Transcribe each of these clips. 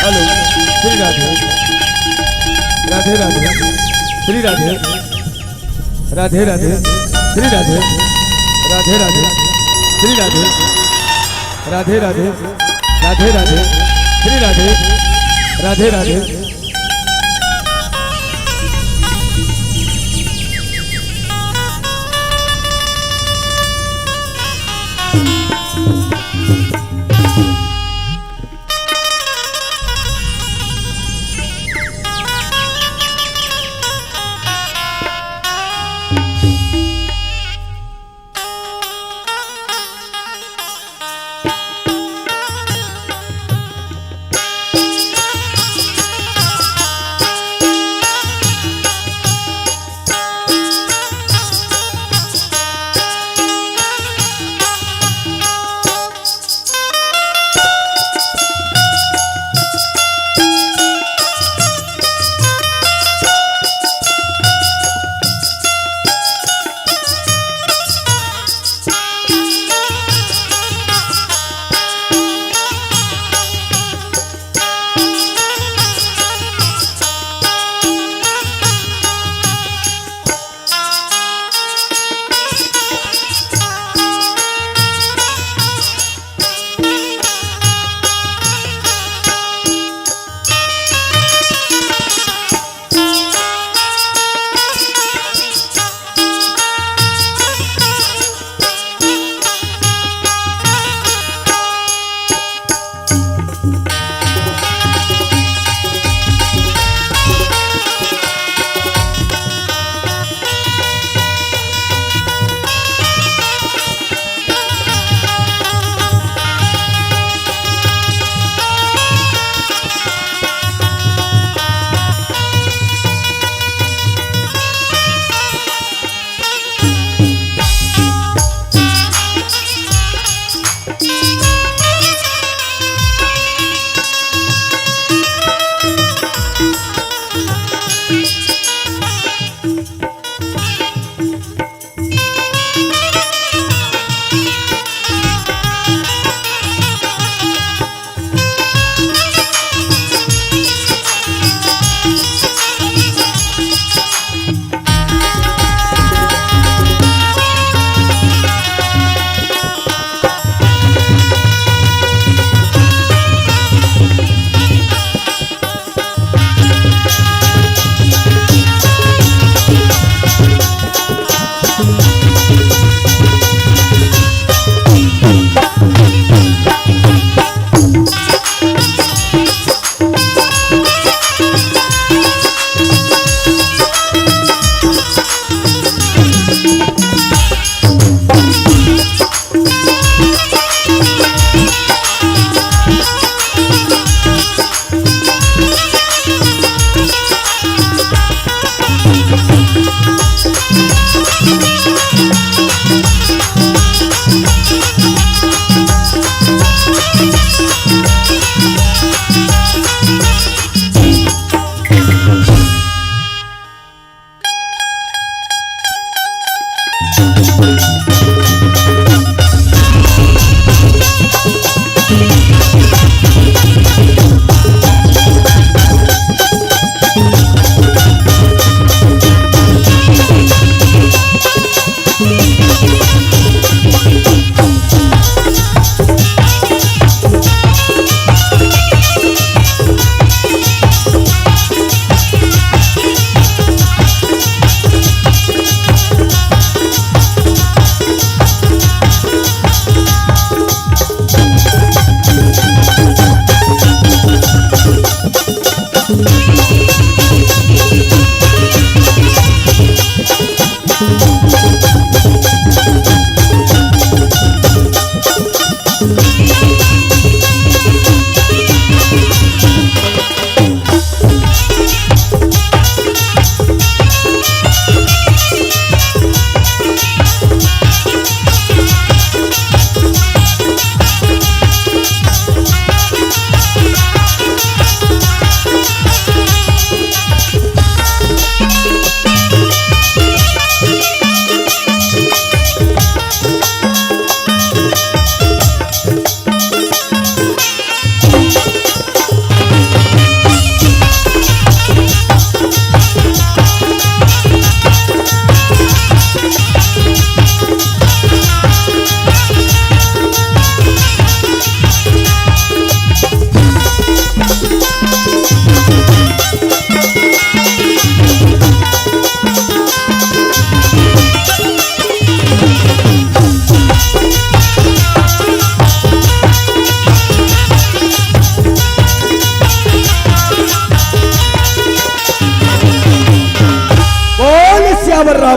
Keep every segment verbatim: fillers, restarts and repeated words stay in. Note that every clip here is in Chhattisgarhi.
हेलो, श्री राधे, राधे राधे, श्री राधे, राधे राधे, श्री राधे, राधे राधे, श्री राधे, राधे राधे, राधे राधे, श्री राधे, राधे राधे।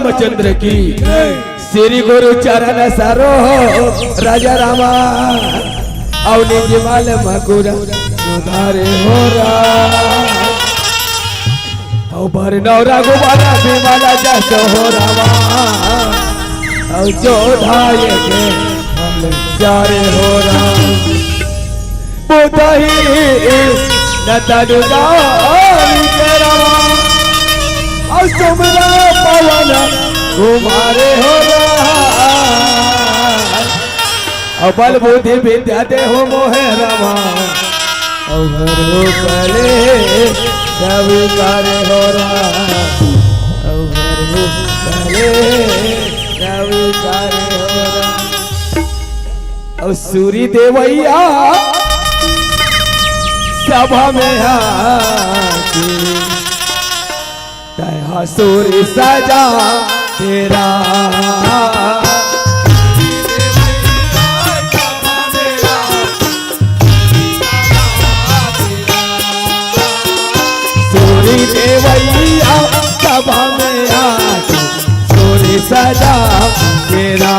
रामचंद्र की। श्री गुरु चरण सरोज रज रामा, अउ निज मल मकुरम सुधारे हो राम। अउ बरनउँ रघुबर बिमल जसु हो रामा, अउ जोधा यहि के फल चारे हो राम। बुधहि न तनु जाई के राम, अउ सुमिरा पवन कुमारे हो राम। अउ बल बुद्धि विद्या देहु मोहे राम, अउ हरहु कलेश सब कारे हो राम, अउ हरहु कलेश सब कारे हो राम। अउ सूरी देवइया सभा में आके, तैं हा सूरी सजा तेरा। सूरी देवइया सभा में आके, सूरी सजा तेरा।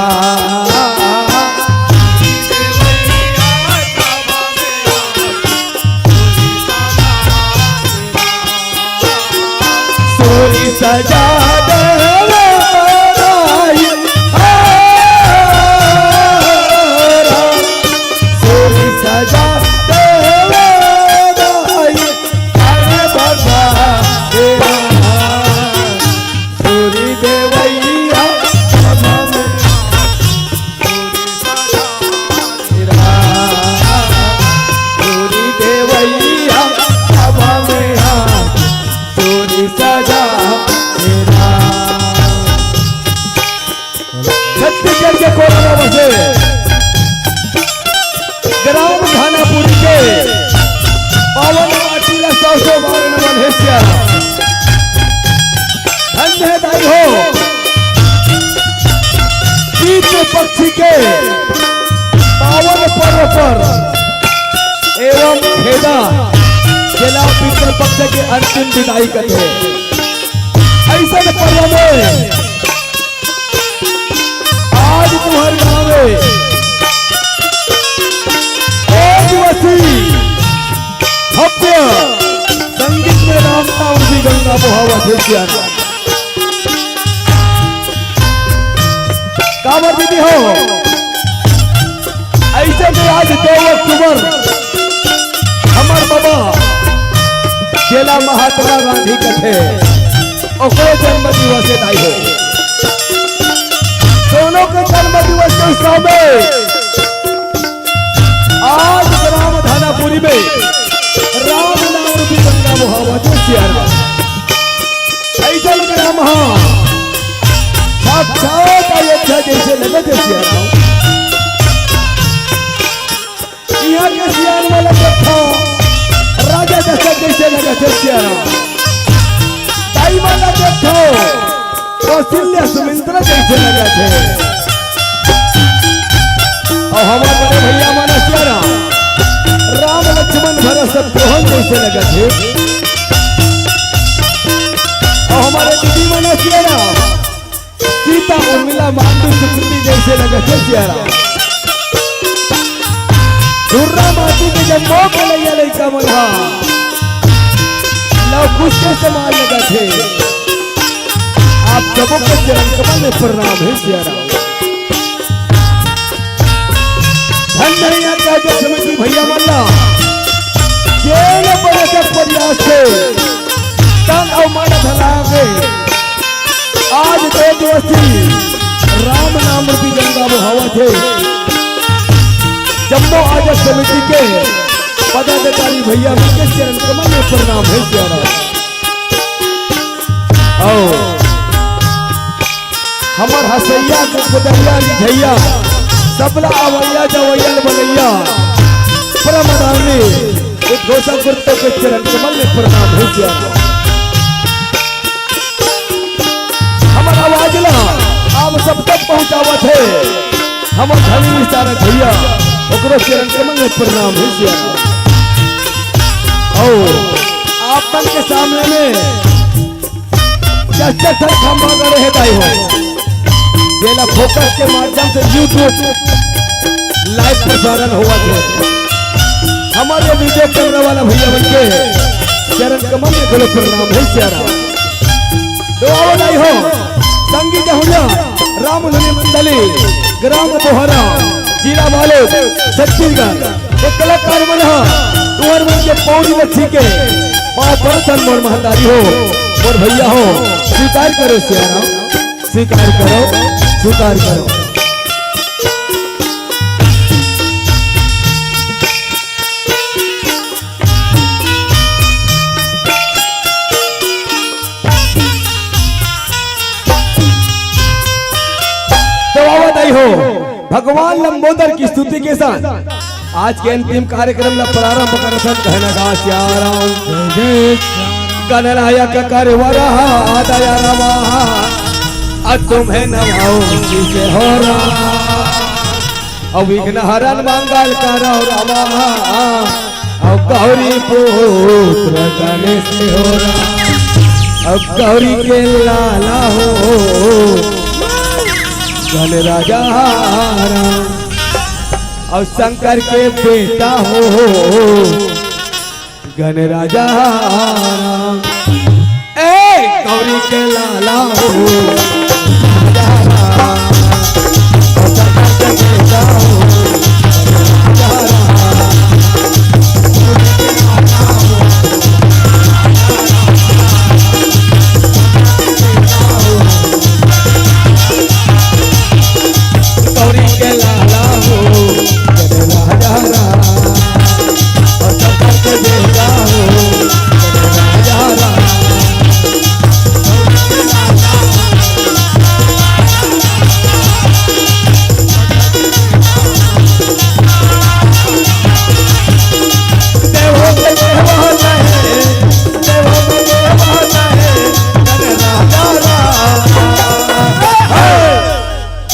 सूरी सजा देवे राई, आ, सूरी सजा देवे राई, अरे बाबा, हे राम। सूरी देवइया सभा में, सूरी सजा तेरा। सूरी देवइया सभा में आके, सूरी सजा तेरा। छत्तीसगढ़ के कोरबा बसे ग्राम धानापुरी के पावन माटी ला सौ सौ बार नमन हे सिया राम। धन्य हे दाई हो, पितृ पक्ष के पावन पर्व पर एवं खेदा जेला पितृ पक्ष के अंतिम विदाई कथे। अइसन पर्व में आज तुंहर गाँव में एक दिवसीय भव्य संगीत में राम नाम जी गंगा बहावत हे सिया राम। काबर दीदी हो, अइसे में आज दो अक्टूबर हमर बाबा जेला महात्मा गांधी कथे, ओकरो जन्म दिवस हे दाई हो। दोनों के जन्म दिवस के उत्सव में आज ग्राम धानापुरी में राम नाम रूपी गंगा बहावत हे सिया राम। अइसन ग्राम हा, साक्षात अयोध्या जइसे लगत हे सिया राम। इहाँ के सियान मन ला देखथव, राजा दशरथ जइसे लगत हे सिया राम। दाई मन ला देखथव, कौशल्या सुमित्रा जइसे लगत हे। अउ हमर बड़े भइया मन सिया राम, राम लक्ष्मण भरत शत्रुघ्न जइसे लगत हे। अउ हमर दीदी मन सिया राम, सीता उर्मिला मांडू सुकृति जइसे लगत हे सिया राम। धुर्रा माटी के जम्मो खेलइया लइका मन हा लव कुश के समान लगत हे। आप सबो के चरण कमल में प्रणाम हे सिया राम। धन धनिया के आयोजक समिति भइया मन ला जेन बड़े तक प्रयास से तन अउ मन धरा के आज दो दिवसीय राम नाम रूपी गंगा बहावत हे। जम्मो आयोजक समिति के पदाधिकारी भइया मन के चरण कमल में प्रणाम हे सिया राम। अउ हमर हँसइया, कुदरिया, रिझइया, सबला अवइया, जवइया, बनइया, परम आदरणीय उद्घोषक गुरुदेव के चरण कमल में प्रणाम हे सिया राम। हमर आवाज ला आप सब तक पहुँचावत हे हमर धनी विशारद भइया, ओकरो चरण कमल में प्रणाम हे सिया राम। अउ आप मन के सामने में चच्चा ठन खम्मा करे हे दाई हो, जेला फोकस के माध्यम से YouTube live प्रसारण होवत हे। हमर ये video camera वाला भैया मन के चरण कमल में घलो प्रणाम हे सियाराम। तो आवो दाई हो, संगी जहुना रामधुनी मंडली, ग्राम बोहरा, जिला बालोद, छत्तीसगढ़। ये कलाकार मन ह तुंहर मन के पौड़ी ल छीके, बाप बरतन मोर महतारी हो, मोर भैया हो, स्वीकार करो सियाराम, स्वीकार करो, स्वीकार करो। तो आवत आई हो भगवान लंबोदर की स्तुति के साथ आज के अंतिम कार्यक्रम ला प्रारंभ करथन। कहना गा सियाराम। जय जय सियाराम। गणनायक करवरा दया रमा, अ तुम्हें नवाओ किसे हो रहा। अ विघ्न हरन मंगल करो रमा, अ गौरी पुत्र गणेश हो रहा। अ गौरी के लाला हो गण राजा राम, अ शंकर के बेटा हो गण राजा राम। ए गौरी के लाला हो राजा राम, अ शंकर के बेटा हो राजा राम। गौरी के लाला हो गण राजा राम, अ शंकर के बेटा हो गण राजा राम।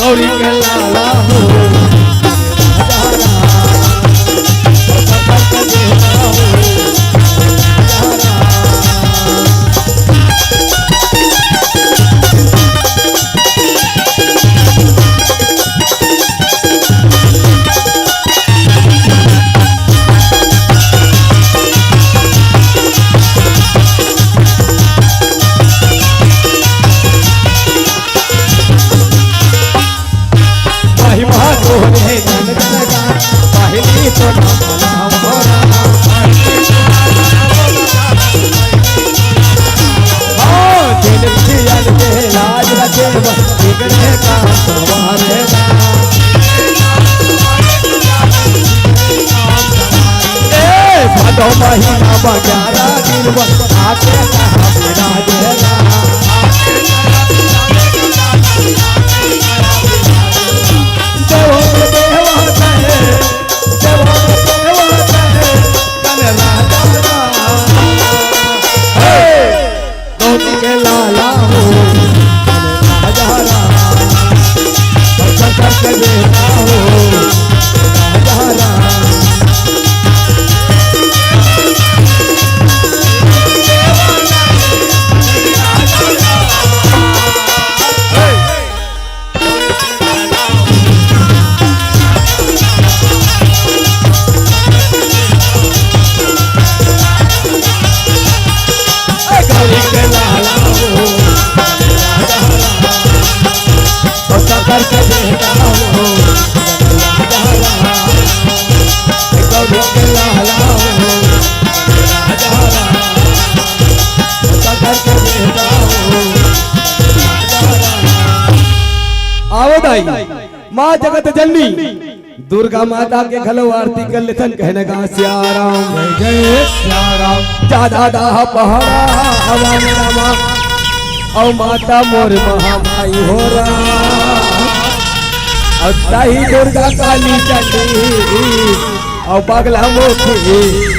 गौरी के लाला हो। महिमा तोहरे जन जन जान, पहली तो नाम नाम हो रहा। हाँ, जिन जियन के लाज रखे, बिगड़े काम संवारे ना। ए, भादो महीना में ग्यारह दिन बा, आके कहा बिना देना। देवो में देवा कहे, देवो में देवा कहे, कन राजा राम। हे! गौरी के लाला हो, राजा राम, शंकर के बेटा हो, राजा राम। आवो दाई, माँ जगत जननी दुर्गा माता के घलो आरती कर लेथन। कहने का सियाराम। जय जय सियाराम। जा दादा पहाड़ा हवा में रामा, अउ माता मोर महामाई हो राम। अउ ताही दुर्गा काली चंडी, अउ बगला मोती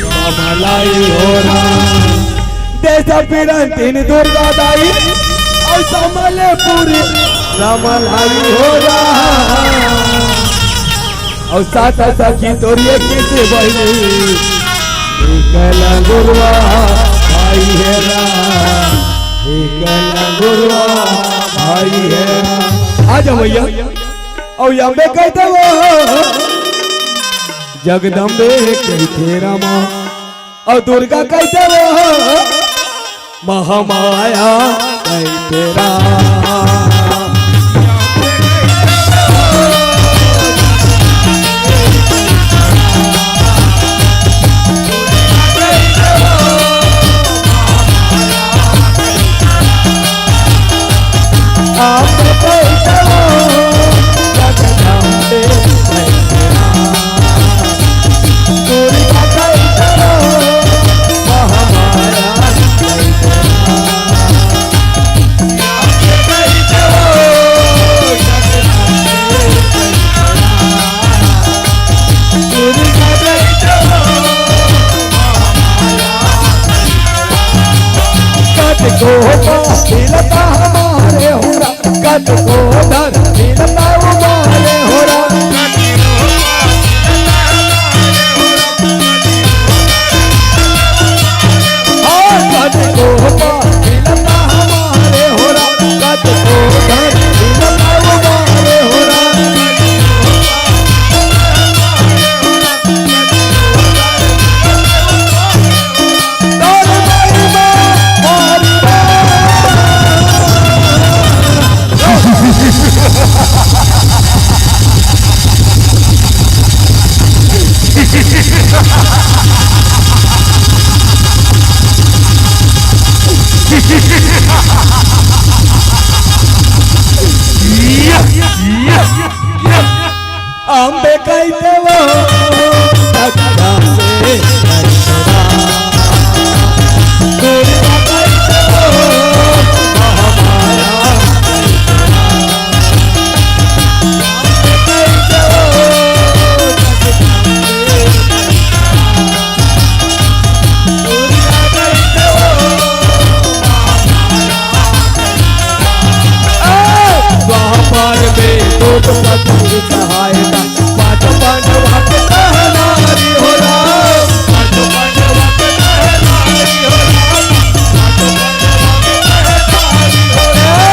कमलाई हो राम। देश पिरंतिन दुर्गा दाई, अउ समलेपुर रमलाई हो राम। अउ सात सखी तोरिए किसे बहिनी, कला गुरुआ भाई हे राम। एक लंगुरवा भाई हे। आ जा भैया। अउ अम्बे कहिथे वो, जगदम्बे कहिथे रामा। अउ दुर्गा कहिथे वो, महामाया कहिथे रामा। कतको मिलता हमारे होरा, कतको धन मिलता हमारे होरा। हाँ, कतको मिलता हमारे होरा, कतको धन मिलता हमारे होरा। अम्बे कहिथे वो, जगदम्बे कहिथे रामा। दुर्गा कहिथे वो, महामाया कहिथे रामा। अम्बे कहिथे वो, जगदम्बे कहिथे रामा। दुर्गा कहिथे वो, महामाया कहिथे रामा। ए, द्वापर में दूत पति सहायता, पांच पांडवा के कहनारी हो राम। पांच पांडवा के कहनारी हो राम। पांच पांडवा के कहनारी हो राम।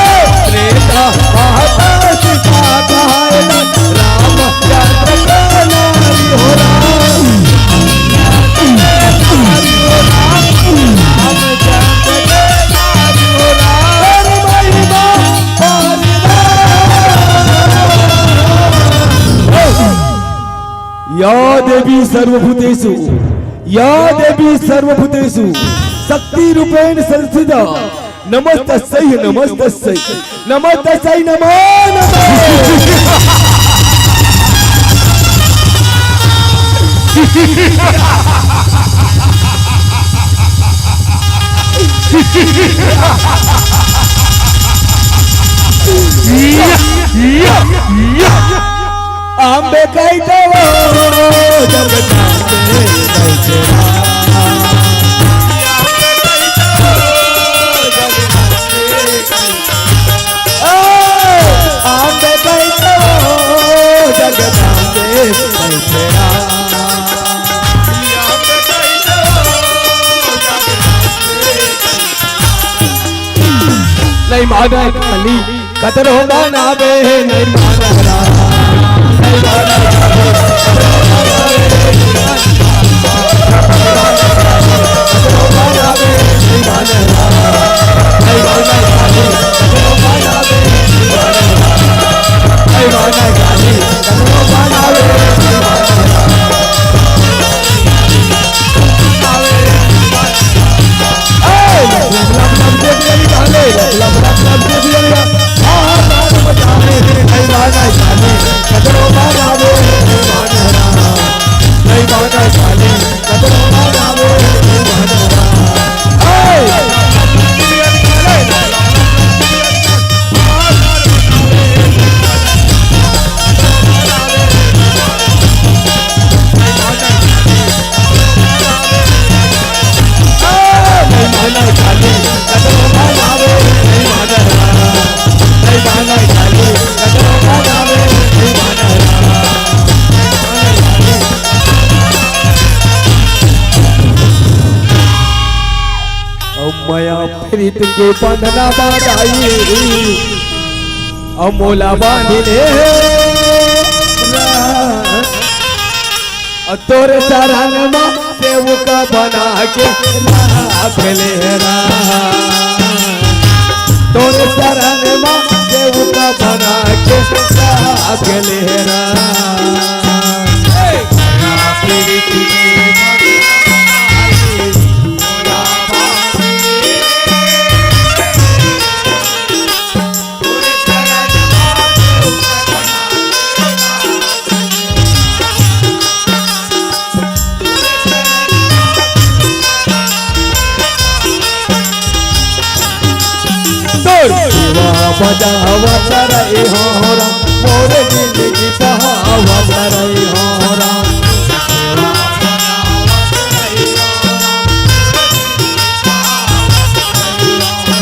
त्रेता महाकाल सीता सहायता, रामचंद्र कहनारी हो राम। रामचंद्र कहनारी हो राम। अरे महिमा या देवी सर्वभूतेषु, या देवी सर्वभूतेषु, शक्ति रूपेण संस्थिता, नमस्तस्यै, नमस्तस्यै, नमस्तस्यै, नमो नमः। अम्बे कहिथे वो, जगदम्बे कहिथे रामा। अम्बे कहिथे वो, जगदम्बे कहिथे रामा। नहीं माने काली, कतरो बनावे, नहीं माने राम, नहीं माने काली, कतरो बनावे, नहीं माने राम, कतरो बनावे, नहीं माने राम, नहीं माने काली, कतरो बनावे, नहीं माने राम, नहीं माने काली, कतरो बनावे, नहीं माने राम। मया प्रीत के बंधना दाई, अउ मोला बांध ले रा। अउ तोर शरण मा सेवका बना के राख ले रा। तोर शरण मा सेवका बना के राख ले रा। तोर सेवा बजावत रहे हो राम, मोर जिंदगी बहावत रहे हो राम।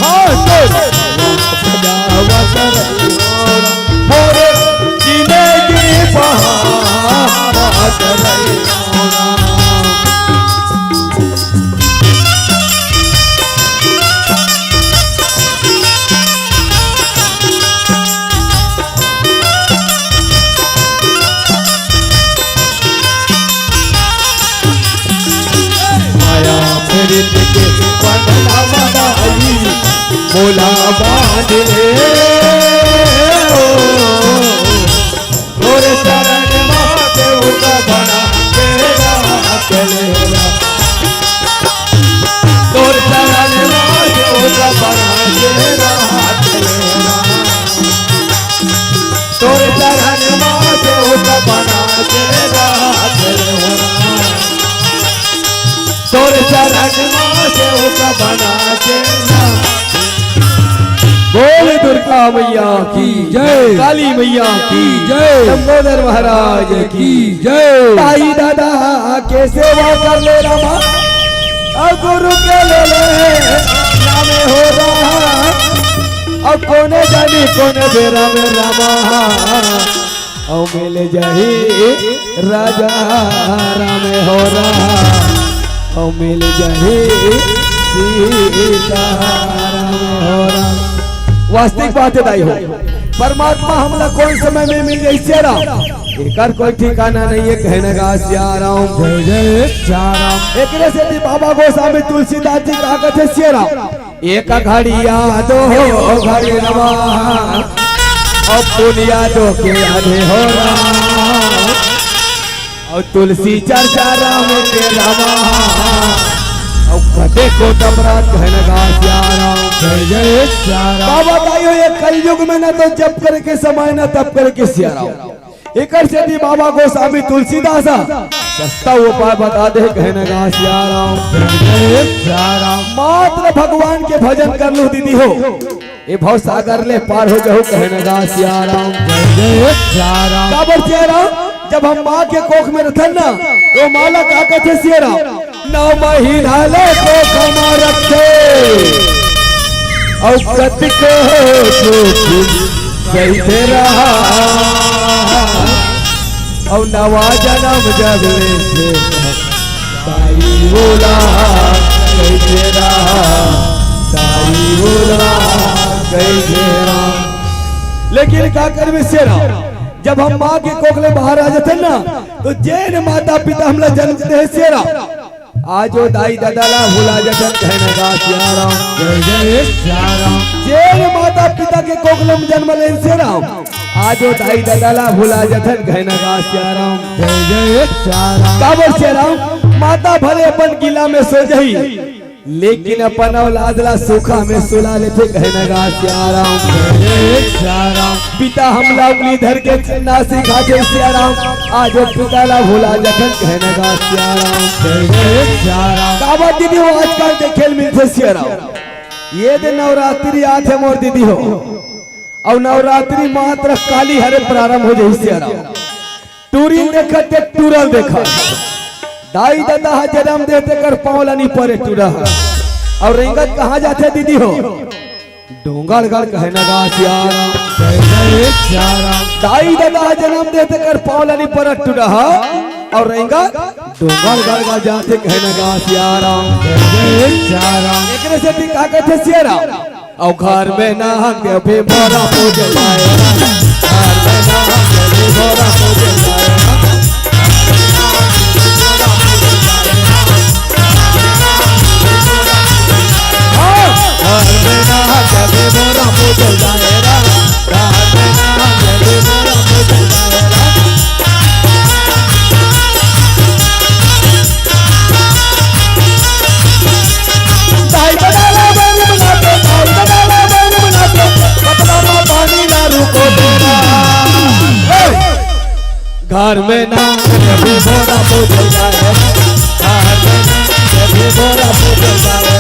हाँ, तोर सेवा बजावत रहे हो राम, मोर जिंदगी बहावत रहे हो राम। माया प्रीत के बंधना बनाई, मोला बांध ले ओ। तोर शरण मा सेवका बना के राख ले रा। तोर शरण मा सेवका बना के राख ले रा। तोर शरण मा सेवका बना के राख ले रा। तोर शरण मा सेवका बना के राख। बोल दुर्गा मैया की जय, काली मैया की जय, लंबोदर महाराज की जय। दाई ददा के सेवा कर ले रामा, अउ गुरु के ले ले नामे हो राम। अउ कोने जानी कोने बेरा में रामा, अउ मिल जाही राजा राम हो राम, अउ मिल जाही सीता राम हो राम। वास्तविक बात हे दाई हो, परमात्मा हमला कोन समय में मिल जाही सिया राम, एकर कोई ठिकाना नहीं हे। कहे न गा सिया राम, जय जय सिया राम। एकरे सेती बाबा गोस्वामी तुलसीदास जी का कथे सिया राम, एक घड़ी याद हो घड़ी रवा, अउ पुनिया दो के आधे हो राम, अउ तुलसी चर्चा राम के रवा, अउ कते को तबरात कहन गा सिया राम। जय जय सिया राम। बाबा दाई हो, ये कलयुग में ना तो जप करे के समय, ना तप करे के सिया राम। एकर सेती बाबा गोस्वामी तुलसीदास ह सस्ता उपाय बता दे, कहन गा सिया राम। जय सिया राम। मात्र भगवान के भजन कर लू दीदी हो, ए भव सागर ले पार हो जाहू, कहन गा सिया राम। जय जय सिया राम। काबर सिया राम, जब हम माँ के कोख में रथन ना, तो माँ ला का कथे सिया राम? नौ महीना ले कोख में रखे, अउ कतिको दुख सहिते रहा, अउ नवा जनम जब लेथे, दाई बोला कहिथे रहा, दाई बोला कहिथे रहा। लेकिन का करबे सिया राम, जब हम माँ के कोख ले बाहर आ जाथन ना, तो जेन माता पिता हमला जन्म दे हे सिया राम, आज ओ दाई ददा ला भुला जथन, कहन गा सिया राम। जय जय सिया राम। जेन माता पिता के कोख ले जन्म लेन सिया राम, आज ओ दाई ददा ला भुला जथन, कहन गा सिया राम। जय जय सिया राम। काबर सिया राम, माता भले अपन गिला में सो जाही, लेकिन अपन औलाद ला सुखा में सुला लेथे, कहन गा सिया राम। जय जय सिया राम। पिता हमला उंगली धर के चलना सिखाथे सिया राम, आज ओ पिता ला भुला जथन, कहन गा सिया राम। जय जय सिया राम। काबर दीदी हो, आजकल देखे ल मिलथे सिया राम, ये दे नवरात्रि आथे मोर दीदी हो, अउ नवरात्रि मात्र काली हरे प्रारंभ हो जाही सिया राम। टूरी देखत ते टूरल देखत। दाई ददा ह जनम देथे कर पाँव ला नी परे टूरा ह। अउ रेंगत कहाँ जाथे दीदी हो? डोंगरगढ़ कहन गा सिया राम। जय जय सिया राम। दाई ददा ह जनम देथे कर पाँव ला नी परे टूरा ह। अउ रेंगत डोंगरगढ़ गा जाथे कहन गा सिया राम। जय जय सिया राम। एकरे जैसे भी का कहते सिया राम, अउ घर में ना हक दे भी मोरा पूजे जाए, घर में ना हक दे भी मोरा पूजे जाए। घर में ना, अभी बोरा पूजे जाए। घर में ना, अभी बोरा पूजे जाए।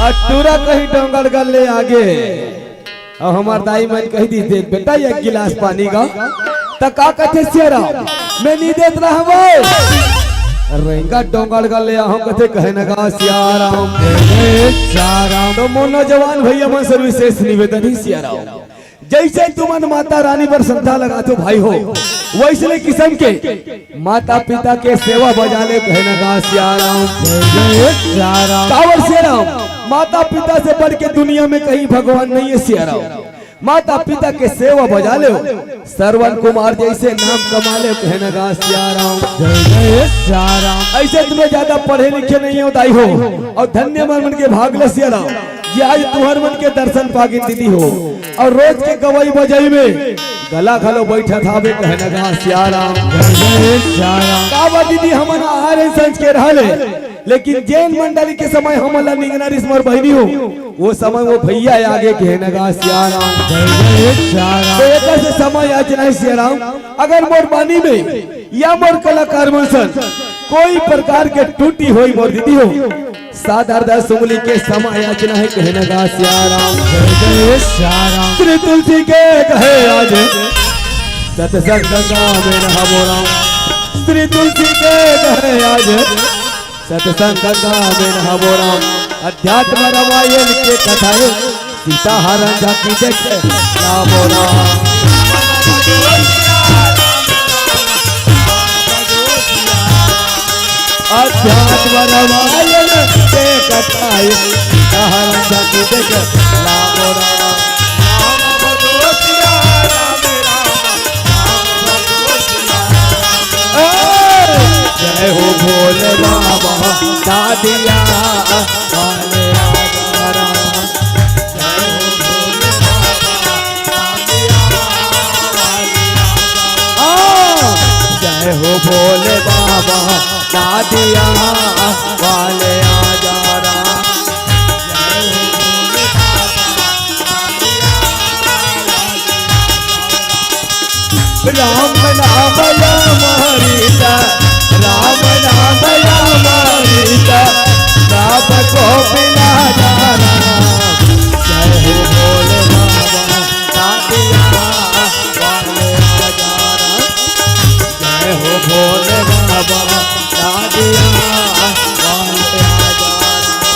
अटूरा कहीं डोंगरगढ़ ले आगे। अब हमार दाई मन कही दी दे, "बेटा, एक गिलास पानी गा।" त का कथे सिया राम, "मैं नहीं देत रहा वो।" रेंगा डोंगरगढ़ ले आहूं कथे कहे न गा सिया राम। जय सिया राम। तो मोर नौजवान भैया मन से विशेष निवेदन ही सिया राम, जैसे तुमन माता रानी पर श्रद्धा लगाते हो भाई हो, वैसने किसम के माता पिता के सेवा बजा ले कहे न गा सिया राम। जय सिया राम। काबर सिया राम, माता पिता से बढ़ के दुनिया में कहीं भगवान नहीं है सिया राम। माता पिता के सेवा बजा ले, श्रवण कुमार जैसे नाम कमा ले कहे न गा सिया राम। जय जय सिया राम। ऐसे तुम्हें ज्यादा पढ़े लिखे नहीं हो दाई हो, अउ धन्य मन मन के भाग ले सिया राम, जे आज तुहर मन के दर्शन पागिन दीदी हो, अउ रोज के गवई बजई में गला घलो बैठत हावे कहे न गा सिया राम। जय जय सिया राम। काबर दीदी हमन आर्य संज के रहले, लेकिन जेन मंडली के समय हमन ला निंगना रिस मोर बहिनी हो, वो समय वो भैया आगे कहे न गा सिया राम। जय जय सिया राम। तो एकर से समय याचना है सिया राम, अगर मोर बानी में या मोर कलाकार मन सन कोई प्रकार के त्रुटि होई मोर दीदी हो, सात आठ दस उंगली के समय याचना है कहे न गा सिया राम। जय जय सिया राम। श्री तुलसी के कहे आज सत्संग गंगा में नहाबो राम। श्री तुलसी के कहे आज सत्संग गंगा में नहाबो राम। अध्यात्म रामायण के कथा है, सीता हरण झांकी देख लाबो राम। अध्यात्म रामायण के कथा है, सीता हरण झांकी देख लाबो राम। जय हो भोले बाबा, दादिया वाले आजा राम। जय हो भोले बाबा, दादिया वाले आजा। आ, जय हो भोले बाबा, दादिया वाले आजा राम। जय हो भोले बाबा, दादिया वाले आजा राम। राम नाम अमृत, राम नाम अमृत, पाप को पिलाता राम। जय हो भोले बाबा, दादिया वाले आजा राम। जय हो भोले बाबा, दादिया वाले आजा राम।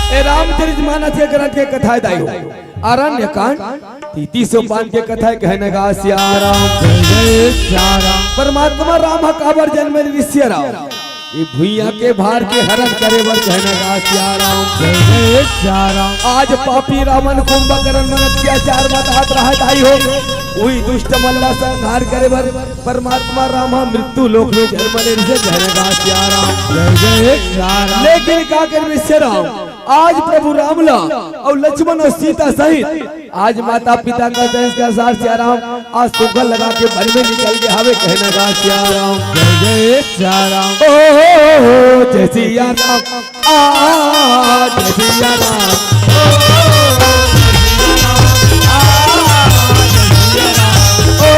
ए रामचरित मानस के ग्रंथ के कथा है दाई हो। अरण्य कांड, तैंतीस सोपान के कथा है, कहे न गा सिया राम। जय जय सिया राम। परमात्मा राम ह काबर जन्मे रे सिया राम? ये भुइया के भार के हरण करे बर, कहे न गा सिया राम। जय जय सिया राम। आज पापी रावण कुंभकर्ण मन अत्याचार मचात रहा है दाई हो। उही दुष्ट मन ला संहार करे बर परमात्मा राम ह मृत्यु लोक में जन्म ले रिहिसे, कहने गा सिया राम। जय जय सिया राम। लेकिन का करबे सिया राम, आज प्रभु राम ला अउ लक्ष्मण अउ सीता सहित आज माता पिता का देश का सार सिया राम आज सुग्घर लगा के वन में निकल गे हवे, कहने गा सिया राम। जय जय सिया राम। ओ, जय सिया राम। आ, जय सिया राम। ओ,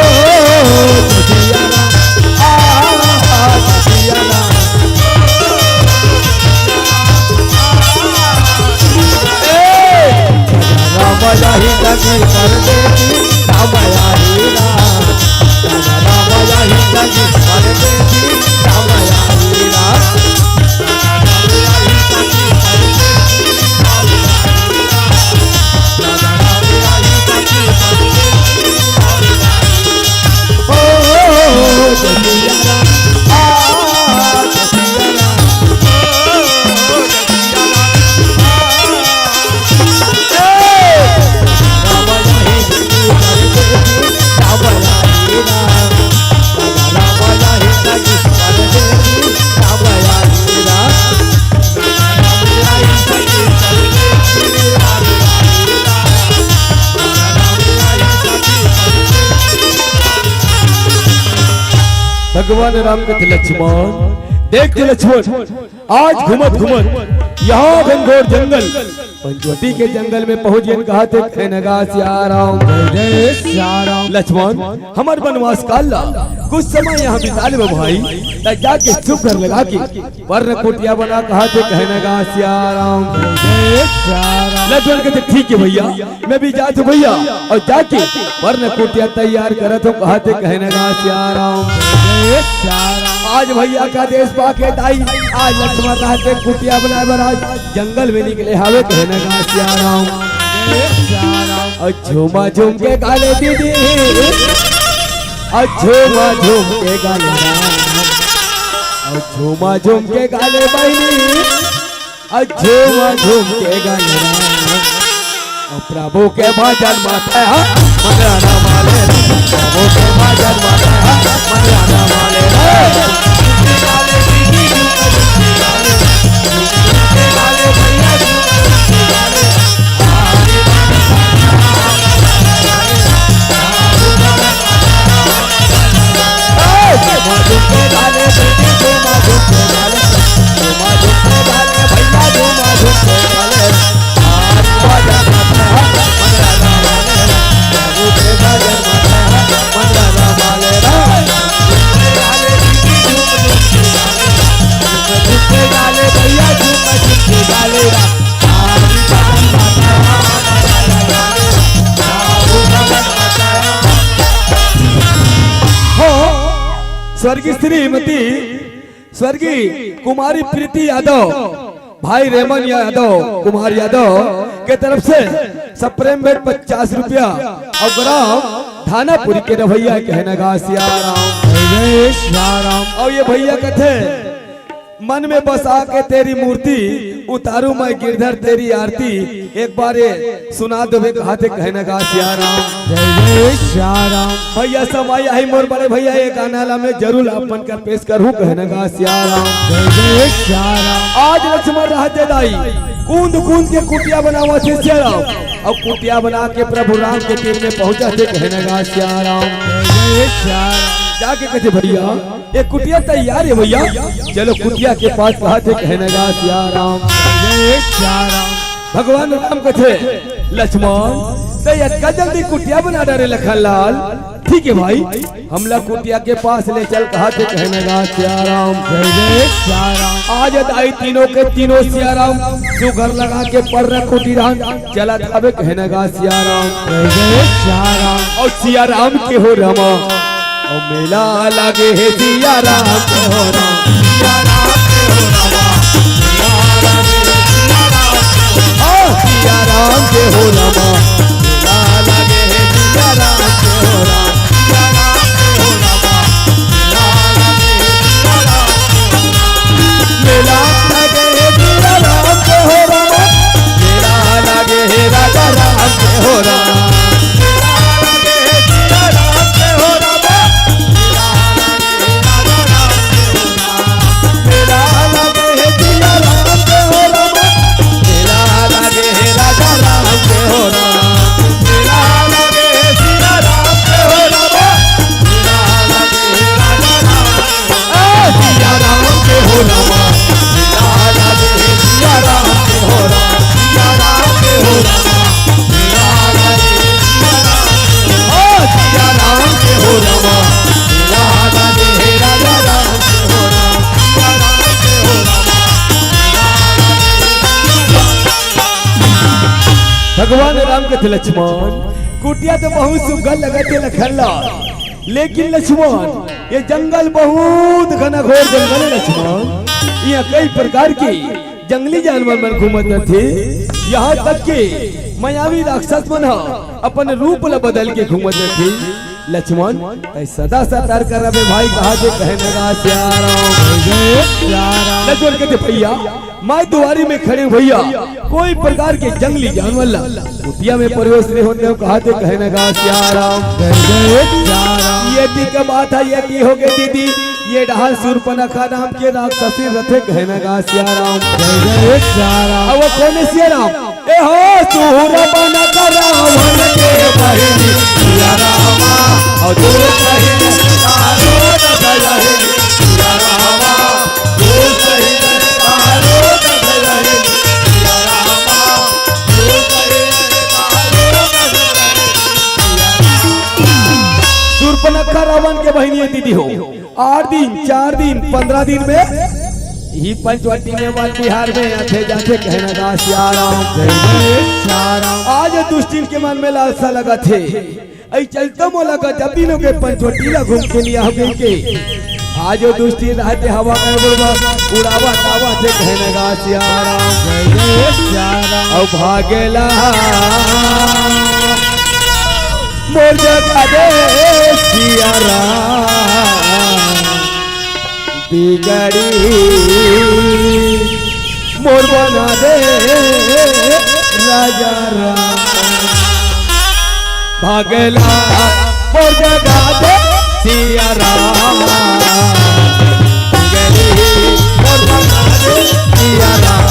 जय सिया राम। आ, जय सिया राम। ए, राम जाहि लगी परदेसी, राम जाहि राम। राम जाहि लगी परदेसी, राम जाहि राम। भगवान राम कथे, लक्ष्मण, देख लक्ष्मण, आज घूमत घूमत यहाँ घनघोर जंगल, पंचवटी के जंगल में पहुँच गेन, कहत हे, कहने गा सिया राम। जय जय सिया राम। लक्ष्मण, हमर बनवास काल ला कुछ समय यहाँ बिता लेबे भाई, त जाके सुग्घर लगा के पर्ण कुटिया बना, कहत हे, कहने गा सिया राम। जय सिया राम। लक्ष्मण कथे, ठीक हे भइया, मैं भी जात हँव भइया, अउ जाके पर्ण कुटिया तैयार करत हँव, कहत हे, कहने गा सिया राम। जय सिया राम। आज भइया का आदेश पाके दाई, आज लक्ष्मण रहते कुटिया बनाए बर आज जंगल में निकले हवे, कहने गा सिया राम। जय सिया राम। अउ झूमा झूम के गा ले दीदी, अउ झूमा झूम के गा ले राम, अउ झूमा झूम के गा ले बहिनी, अउ झूमा झूम के गा ले राम। अउ प्रभु के भजन माथे हा, मंगला माले रे। प्रभु के भजन माथे हा, मंगला माले रे। हो, स्वर्गीय श्रीमती स्वर्गीय कुमारी प्रीति यादव, भाई रेमन यादव, कुमार यादव के तरफ से सप्रेम भेंट पचास रुपया अउ ग्राम धानापुरी के रवैया, कहने गा सिया राम। जय सिया राम। अउ ये भइया कथे, मन में बसा के तेरी मूर्ति, उतारूं मैं गिरधर तेरी आरती, एक बार ये सुना देबे, कहत हे, कहने गा सिया राम। जय जय सिया राम। भइया समय आही मोर बड़े भइया, ये गाना ला मैं जरूर आप मन कर पेश करहूं, कहने गा सिया राम। जय जय सिया राम। आज लक्ष्मण रहते दाई कूद कूद के कुटिया बनावत हे सिया राम, अउ कुटिया बना के प्रभु राम के तीर में पहुंचत हे, कहने गा सिया राम। जय जय सिया राम। जाके कथे, भइया, ये कुटिया तैयार हे भइया, चलो कुटिया के पास, कहत हे, कहने गा सिया राम। जय सिया राम। भगवान राम कथे, लक्ष्मण, तैं अतका जल्दी कुटिया बना डारे लखन लाल, ठीक हे भाई, हमला कुटिया के पास ले चल, कहत हे, कहने गा सिया राम। जय जय सिया राम। आज दाई तीनों के तीनों सिया राम सुघर लगा के पर्ण कुटिया चलत हवे, कहने गा सिया राम। जय जय सिया राम। अउ सिया राम के हो रामा, अउ मेला लागे हे सिया राम के हो राम। सिया राम के हो रामा, मेला लागे हे सिया राम के हो राम। हाँ, सिया राम के हो रामा, मेला लागे हे सिया राम के हो राम। सिया राम के हो रामा, मेला लागे हे सिया राम के हो राम। मेला लागे हे सिया राम के हो रामा, मेला लागे हे राजा राम के हो राम। मेला लागे हे सिया भगवान राम कथे, लक्ष्मण, कुटिया तो बहुत सुग्घर लगत हे लखन ला, लेकिन लक्ष्मण, ये जंगल बहुत घनघोर जंगल हे लक्ष्मण। यहाँ कई प्रकार के जंगली जानवर मन घूमत रथे, यहाँ तक के मायावी राक्षस मन ह अपन रूप ला बदल के घूमत रथे। लक्ष्मण, तैं सदा सतर्क रहबे भाई, कहाथे कहने गा सिया राम। जय जय सिया राम। लक्ष्मण कथे, भैया, मैं दुआरी में खड़े हूँ भैया, कोई प्रकार के जंगली जानवर ला कुटिया में प्रवेश नहीं होने देंव, कहाथे कहने गा सिया राम। जय जय सिया राम। ये दी के बात हे, ये दी हो गे दीदी, ये डहर सूर्पनखा नाम के राक्षसी रथे कहने गा सिया राम। जय जय सिया राम। अब वो कोन हे सिया राम? ए हो, सूर्पनखा रावण के बहिनी सिया रामा, अउ दूर कहीं तारो न गया है सिया रामा, दूर कहीं तारो न गया है सिया रामा, दूर कहीं तारो न गया है सिया रामा। सूर्पनखा रावण के बहिनी हे दीदी हो। आठ दिन, चार दिन, पन्द्रह दिन में ही पंचवटी में वन बिहार में आथे जाथे कहने गा सिया राम। जय जय सिया राम। आज दुष्टिन के मन में लालसा लगत हे, अई चलता मोला गजब दिन हो गे पंचवटी ला घूम के लिया हो गे के। आज दुष्टिन रहते हवा में बुड़वा उड़ावा तावा थे कहने गा सिया राम। जय जय सिया राम। अउ भागेला मोर जगा दे सिया राम, बिगड़ी मोर बना दे राजा राम। भागेला मोर जगा दे सिया राम, बिगड़ी मोर बना दे सिया राम।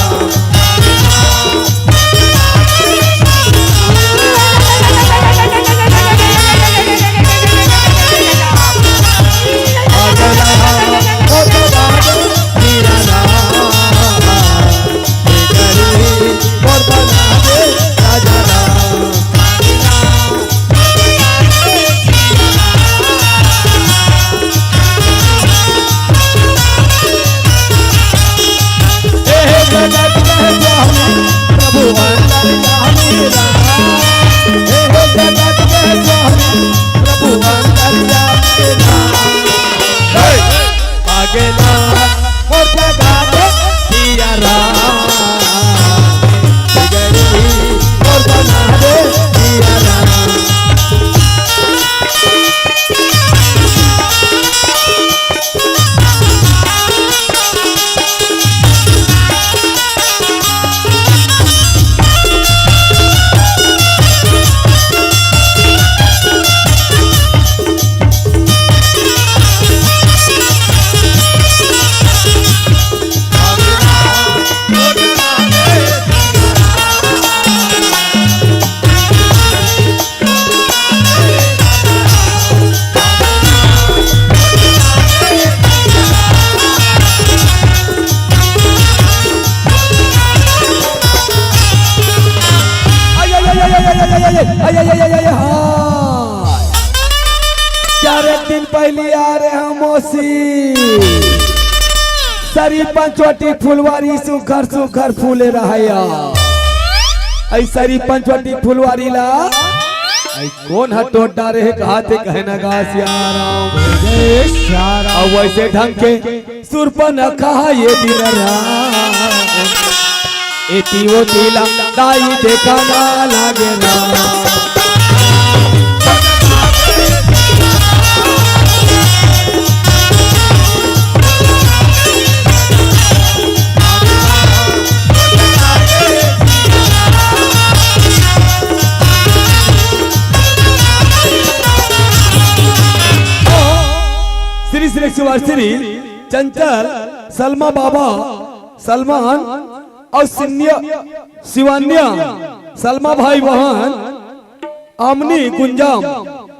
चार एक दिन पहली आ रहे हम मौसी, सरी पंचवटी फुलवारी सुघर सुघर फूले रहया। ऐ सरी पंचवटी फुलवारी ला ऐ कोन ह टोट डारे हे, कहाथे कहना गा सियाराम। जय सियाराम। अउ वैसे ढंग के सुरपनखा ये दिन रात, एती ओती ला दाई देखा ना लागे ना। श्री श्री शिवाश्री चंचल, सलमा बाबा, सलमान अउ सिन्या, शिवान्या, सलमा भाई बहन, आमनी, गुंजाम,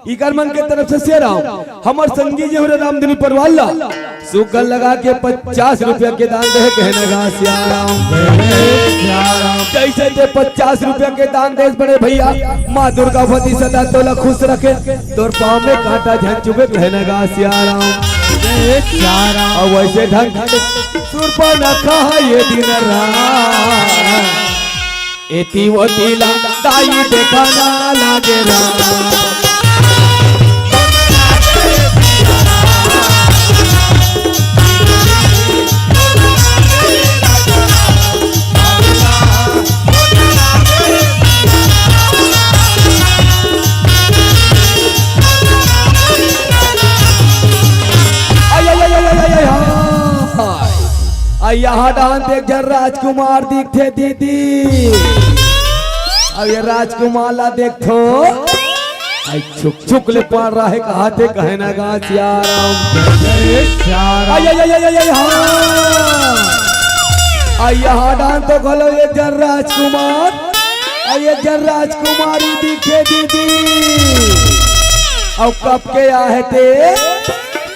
इकर मन के तरफ से सियाराम, हमर संगी जी हो रे रामधनी परवार ला, सुगल लगा के पचास रुपया के दान दे, कहना गा सियाराम। जैसे ते पचास रुपया के दान देस बड़े भैया, माँ दुर्गावती सदा तोला खुश रखे, तोर पाँव में कांटा झन चुभे, कहना गा सियाराम। जय सियाराम। अउ वैसे ढंग सुरपनखा ये दिन रात। एती ओती ला दाई देखा ना लागे राम। आई, आई, आई, आई, आई, आई, हाय। आई, यहाँ डाहन ते एक झन राजकुमार दिखथे दीदी। अब ये राजकुमार ला देखथो। आई, छुक छुक ले पार रहे कहाथे कहे ना गा सियाराम। जय सियाराम। आई, आई, आई, आई, आई, आई, हाँ। आई, यहाँ डाहन तो घलो एक झन राजकुमार। आई, एक झन राजकुमारी दिखे दीदी। अउ कब के आहे ते?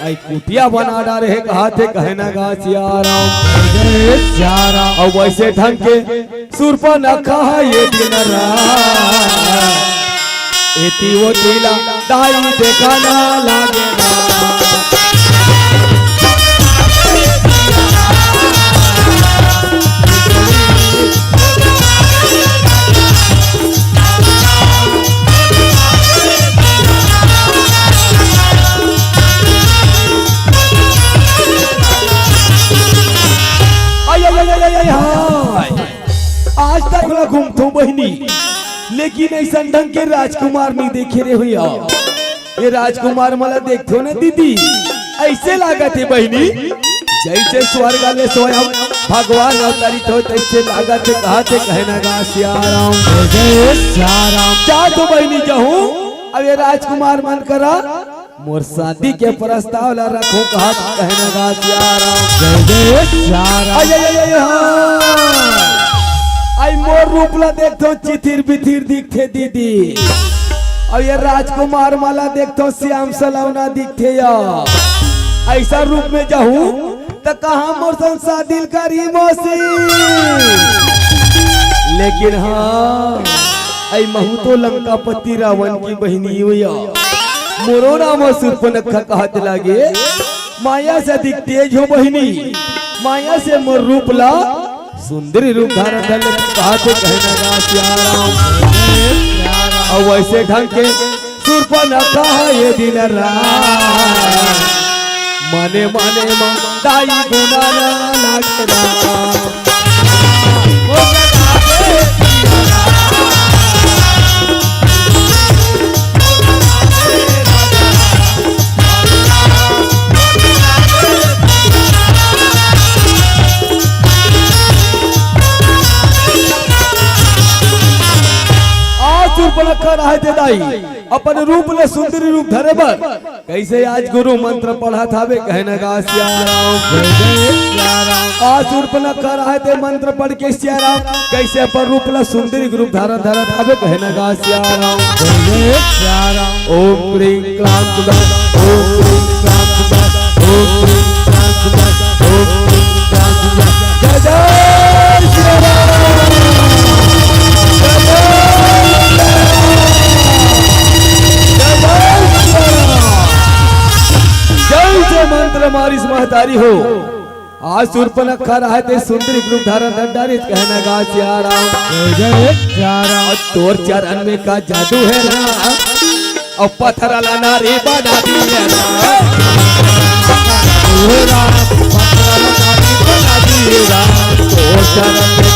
आई, कुटिया बना डारे हे कहाथे कहे ना गा सियाराम। जय सियाराम। अउ वैसे ढंग के सुरपनखा ये दिन रात एती ओती ला दाई देखा ना लागे ना। आई, आई, आई, आई, आई, हाय। आज तक ला घूमथों बहिनी, लेकिन अइसन ढंग के राजकुमार नइ देखे रे भैया। ये राजकुमार मन ला देखथों ना दीदी, अइसे लागथे बहिनी, जइसे स्वर्ग ले स्वयं भगवान अवतरित होय तइसे लागथे कहाथे कहे ना गा सियाराम। जय सियाराम। जा तो बहिनी जाहूँ, अब ये राजकुमार मन करा मोर शादी के प्रस्ताव ला रखहूँ कहाथे कहे ना गा सियाराम। जय जय सियाराम। आई, आई, आई, आई, हाँ। आई, मोर रूप ला देखथों चिथिर बिथिर दिखथे दीदी। अउ ये राजकुमार मन ला देखथों श्याम सलोना दिखथे या। अइसन रूप में जाहूँ त कहाँ मोर संग शादी ल करही मौसी। लेकिन हाँ, आई महूँ तो लंकापति रावण के बहिनी हों या। मोरो नाम सुरपनखा कहाथे लागे। माया से अधिक तेज हों बहिनी, माया से मोर रूप ला सुंदरी रूप धारण कर ले कहाथे कहे ना गा सियाराम। अउ वइसे ढंग के सुरपनखा ये दिन रात मने मने मा दाई गुना ना लागे राम। आज सुरपनखा रहे ते दाई अपन रूप ले सुंदरी रूप धरे बर कइसे आज गुरु मंत्र पढ़त हावे कहे ना गा सियाराम। जय जय सियाराम। आज सुरपनखा रहे ते मंत्र पढ़ के सियाराम कइसे अपन रूप ला सुंदरी रूप धारण धरत हावे कहे ना गा सियाराम। जय जय सियाराम। ओम क्रीं क्रांत दा, ओम क्रीं क्रांत दा, ओम क्रीं क्रांत दा, ओम क्रीं क्रांत दा। जय जय सियाराम। जय जय सियाराम। जय जय सियाराम। जय जय मंत्र मारिस महतारी हो। आज सुरपनखा रहे ते सुंदरी रूप धारण धर डारिस कहे ना गा सियाराम। जय जय सियाराम। अउ तोर चरण में का जादू हे राम, अउ पत्थर ला नारी बना दिए राम। हे राम, पत्थर ला नारी बना दिए राम। तोर चरण में